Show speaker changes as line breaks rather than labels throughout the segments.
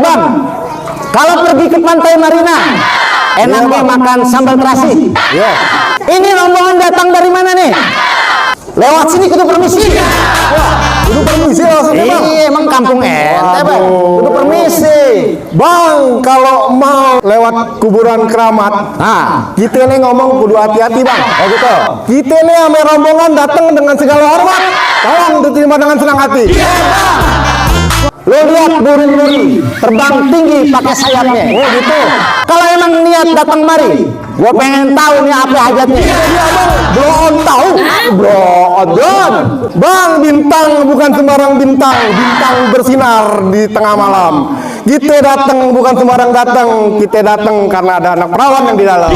Bang, kalau pergi ke Pantai Marina, enaknya makan sambal terasi.
Iya.
Ini rombongan datang dari mana nih? Lewat sini kudu permisi.
Kudu permisi maksudnya, Bang.
Iya, emang kampung ente, Bang. Kudu permisi.
Bang, kalau mau lewat kuburan keramat, kita nih ngomong kudu hati-hati, Bang.
Oh gitu.
Kita nih ame rombongan datang dengan segala hormat, tolong diterima dengan senang hati.
Lo lihat burung duri terbang tinggi pakai sayapnya.
Oh gitu.
Kalau emang niat datang mari, gua pengen tahu nih apa hajatnya.
Iya, Bang. Bloon tahu. Bloon. Bang, bintang bukan sembarang bintang. Bintang bersinar di tengah malam. Kita datang bukan sembarang datang. Kita datang karena ada anak perawan yang di dalam.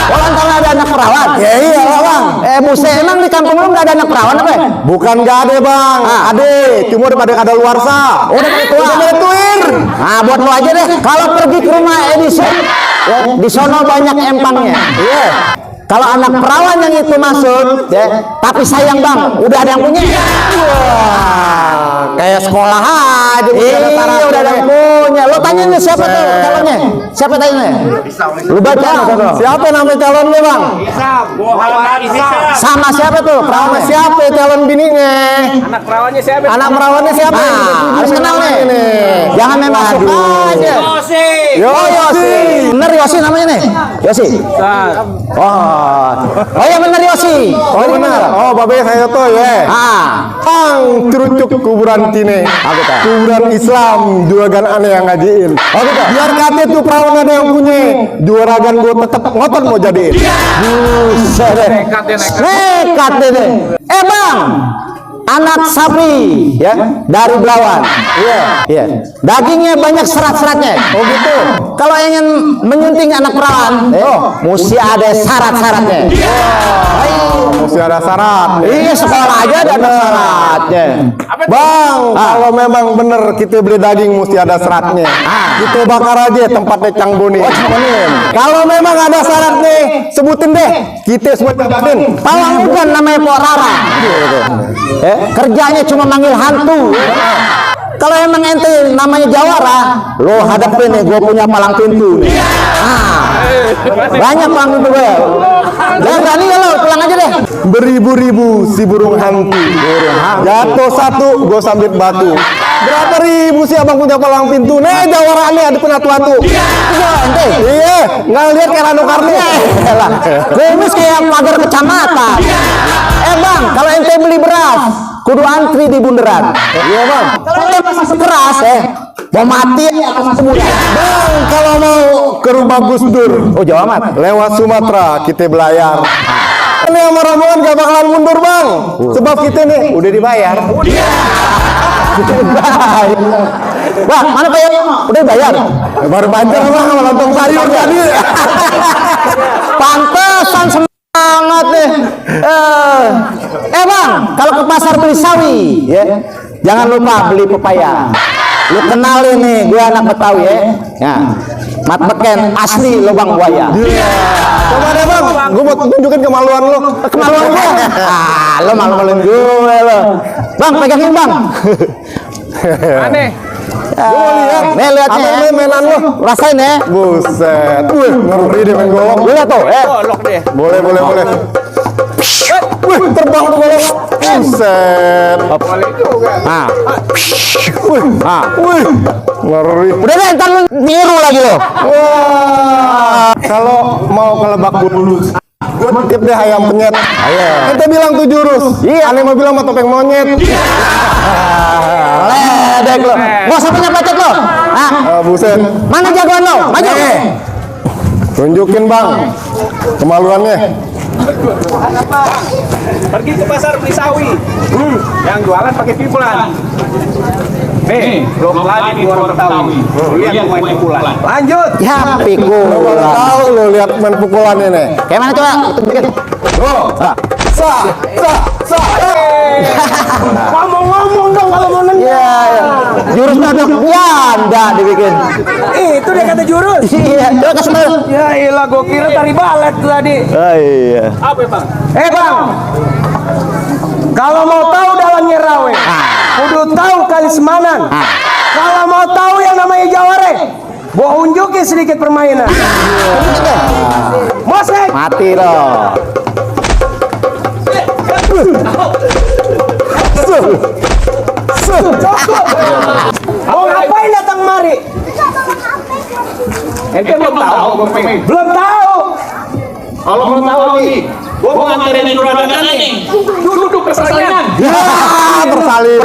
Orang kalau ada anak perawan.
Ya iya lah, Bang.
Buse, emang di kampung lu nggak ada anak perawan apa?
Bukan nggak ada, Bang. Ada, cuma daripada ada luar sah.
Udah
tuir.
Nah, buat lo aja deh. Kalau pergi ke rumah Edison, ya, di sono banyak empangnya.
Iya.
Kalau anak perawan yang itu masuk, ya, tapi sayang Bang, udah ada yang punya.
Wah, kayak sekolah aja.
Iya, udah ada yang punya. Lo tanya nih siapa tuh calonnya? Siapa tanya? Lu baca.
Siapa namanya calon lu, Bang?
Sama siapa tuh?
Sama siapa calon bininya?
Anak perawannya siapa?
Anak perawannya siapa?
Harus kenal nih. Jangan main masuk aja.
Yosi.
Bener Yosi namanya nih. Yosi. Oh ya bener Yosi.
Oh benar. Oh babe saya tuh ya. Bang cerucuk kuburan tine. Kuburan Islam juragan aneh yang ngajiin. Oh gitu. Biar kate tuh perawan ada yang punya. Juragan gue tetep ngotot mau jadiin.
Buset. Nekat deh. Bang. Anak sapi ya dari Belawan. Iya. Dagingnya banyak serat-seratnya.
Oh gitu.
Kalau ingin menyunting anak perawan, mesti ada syarat-syaratnya.
Mesti ada syarat.
Iya, sekolah aja ada syaratnya.
Bang, kalau memang bener kita beli daging mesti ada syaratnya. Kita bakar aja tempatnya Cang Boni. Kalau memang ada syarat nih, sebutin deh. Kita sebutin.
Pawang bukan namanya Pok Rara. Kerjanya cuma manggil hantu. Kalau emang ente namanya Jawara, lo hadapin nih, gue punya palang pintu. Banyak palang pintu gue. Jangan berani ya lo, pulang aja deh.
Beribu-ribu si burung hantu. Jatuh satu, gue sambit batu. Berapa ribu sih abang punya palang pintu? Nih Jawara nih ada penatu-atu.
Ente,
Iya, nggak lihat kayak Rano Karno.
kumis kayak pagar kecamatan. Bang, kalau ente beli beras, kudu antri di bundaran.
Iya bang.
Kalau ente masih keras, mau mati atau masih muda?
Bang, kalau mau ke rumah Gus Dur,
Oh jauh amat.
lewat Sumatera kita belayar. Ini sama rombongan gak bakalan mundur bang, sebab kita nih udah dibayar.
Bang, mana bayarnya? Udah bayar.
Baru banjar bang, sama lontong sayur tadi.
Pantesan semangat nih. Bang, kalau ke pasar beli sawi, ya, jangan lupa beli pepaya. Lu kenalin nih, gue anak Betawi ya. Mat beken asli lubang buaya.
Coba deh bang, gue mau tunjukin kemaluan lo.
Kemaluan gue. Lo malu-maluin gue lo. Bang, pegangin bang.
Aneh.
Nih lihatnya.
Apa mainan lo?
Rasain ya.
Buset, ngeri deh main golok.
Lu lihat tuh,
Golok deh.
Boleh. Wih, terbang tuh golok. Buset.
Boleh juga.
Wih, ngeri.
Udah deh, ntar lu niru lagi lo.
Wah, kalau mau ke Lebak Bulus, gue titip deh ayam penyet. Kita bilang 7 jurus. Iya. Aneh mau bilang sama topeng monyet.
Ledek lo. Gak usah punya bacot lo.
Buset.
Mana jagoan lo? Maju.
Tunjukin bang kemaluannya.
Pergi ke pasar beli sawi. Yang jualan pakai pipulan. Nih, belum lagi di warung Betawi. Lihat main pipulan. Lanjut.
Ya pikul.
Tahu lo lihat main pukulannya nih.
Kayak mana coba?
Ngomong-ngomong dong kalau mau nendang.
Iya. Jurusnya tuh ya enggak dibikin.
Itu dia kata jurus.
Iya, coba kasih tahu.
Ya ilah, gua kira tari balet tadi.
Iya.
Apa bang? Bang, kalau mau tahu dalamnya rawe, kudu tahu kali semanan. Kalau mau mau tahu yang namanya jawara? Gua unjukin sedikit permainan. Mosek.
Mati loh.
Mau ngapain datang mari? Ente belum tahu. Belum tahu.
Kalau mau tahu nih, gua mau nganterin juragan nih. Duduk persalinan.
Ya, bersalin.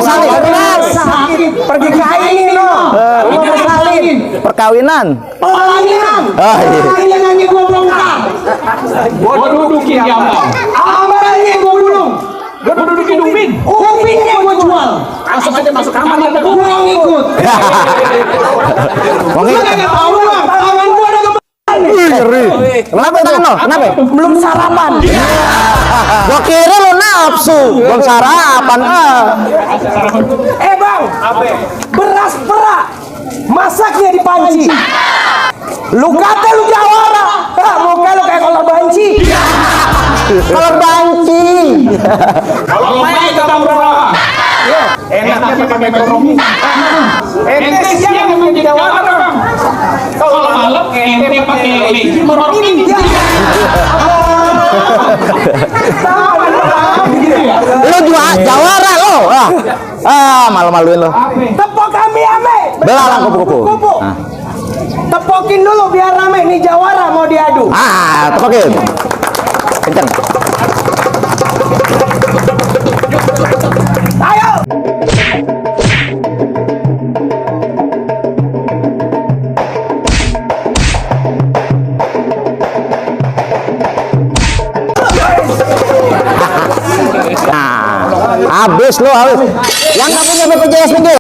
Pergi ke ini no. Mau bersalin.
Perkawinan.
Pelaminan.
Ah, iya.
Pelaminan nanti gua bongkar.
Gua dudukin jambang.
Amarannya gua gulung.
Gua dudukin upin.
Upinnya gua jual.
Langsung aja masuk kamar kita.
Gua ngikut.
Wong
Lu
ini-
kagak tahu bang, tangan gua ada kembali.
Ngeri.
Kenapa tangan lo? Kenapa?
Belum sarapan.
Gua kira lo nafsu. Belum sarapan.
Bang, beras perak, masaknya di panci. Lu kata lu jawara, muka lu kayak kolor banci.
Kalau banci.
Kalau main kita berapa?
Enaknya pakai metronomi.
Ente siang yang menjadi jawara. Kalau malam ente pakai leci merok ini.
Lo juga jawara lo. Malu-maluin lo.
Tepok kami ame.
Belalang kupu-kupu.
Kupu.
Ah.
Tepokin dulu biar rame nih jawara mau diadu.
Tepokin. Kenceng.
Ayo.
Habis lo, habis. Yang nggak punya BPJS minggu.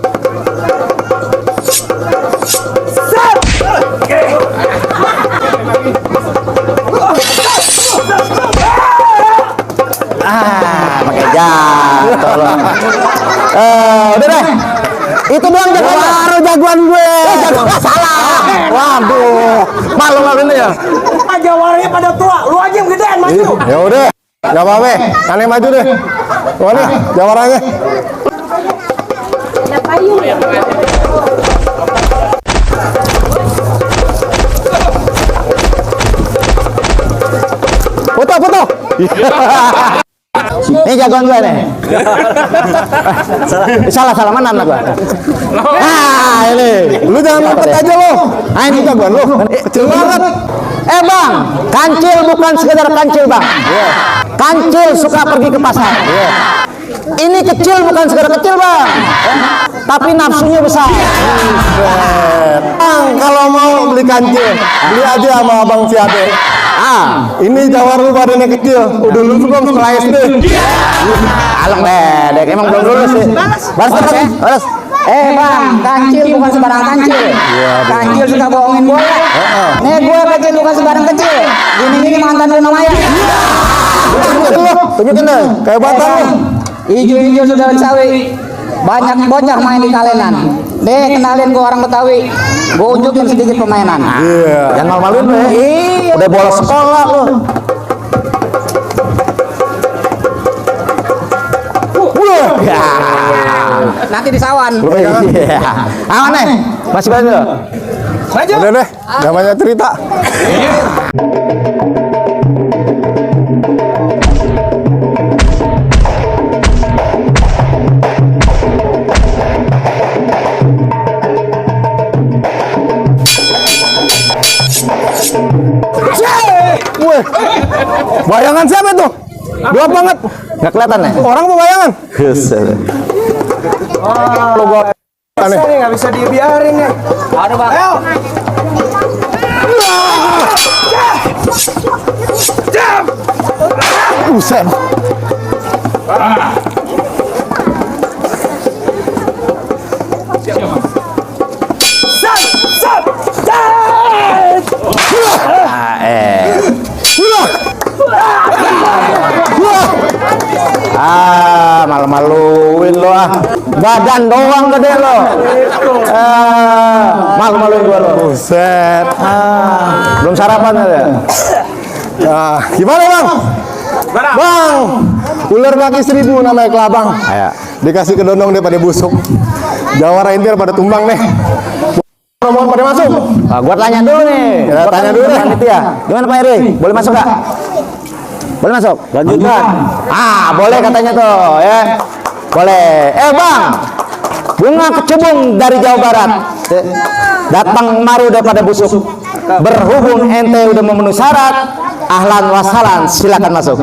Pakai jatuh lo. Udah deh. Itu doang jagoan. Baru jagoan gue. Salah. Waduh. Malu-maluin ya.
Jawaranya pada tua, lu aja yang gedean maju.
Ya udah, nggak apa-apa. Aneh maju deh. Wah nih, jawarannya.
Foto. Ini jagoan gue nih. Salah mana anak gue? Ini.
Lu jangan ngumpet aja lo.
Ini
Jagoan lo. Kecil banget.
Bang, kancil bukan sekedar kancil bang. Kancil suka pergi ke pasar. Ini kecil bukan sekedar kecil bang, tapi nafsunya besar.
Bang, kalau mau beli kancil, beli aja sama abang si Ade. Ini jawar lu badannya kecil, udah lulus belum setelah SD?
Alang bedek, emang belum lulus sih. Balas.
Bang, kancil bukan sembarang kancil. Kancil suka bohongin bola. Nih gue kecil bukan sembarang kecil. Gini mantan Luna Maya.
Tunjukin deh.
Kayak batang nih.
Ijo-ijo sudah sawi. Banyak bocah main di kalenan. Deh kenalin gue orang Betawi. Gue unjukin sedikit permainan.
Iya.
Jangan malu-maluin lo ya. Udah bolos sekolah lo. Ya.
Nanti di sawan.
Aman nih. Masih banyak lo.
Udah deh, namanya cerita. Wih, bayangan siapa itu? Gelap banget.
Nggak kelihatan ya?
Orang apa bayangan? Lo gua aneh.
Ini nggak bisa dibiarin ya.
Aduh bang.
Ayo.
Buset.
Malu-maluin lo ah. Badan doang gede lo. Malu-maluin gua lo.
Buset.
Belum sarapan ya?
Gimana bang? Bang, ular kaki 1000 namanya kelabang.
Ayo.
Dikasih kedondong deh pada busuk. Jawara intir pada tumbang nih. mohon pada masuk.
Nah, gua tanya dulu nih.
Ya,
Gua
tanya dulu deh.
panitia. Gimana Pak Eri? Boleh masuk nggak? Boleh masuk? Lanjutkan. Boleh katanya tuh, ya. Boleh. Bang, bunga kecubung dari Jawa Barat. Datang kemari daripada busuk. Berhubung ente udah memenuhi syarat, ahlan wasalan, silakan masuk.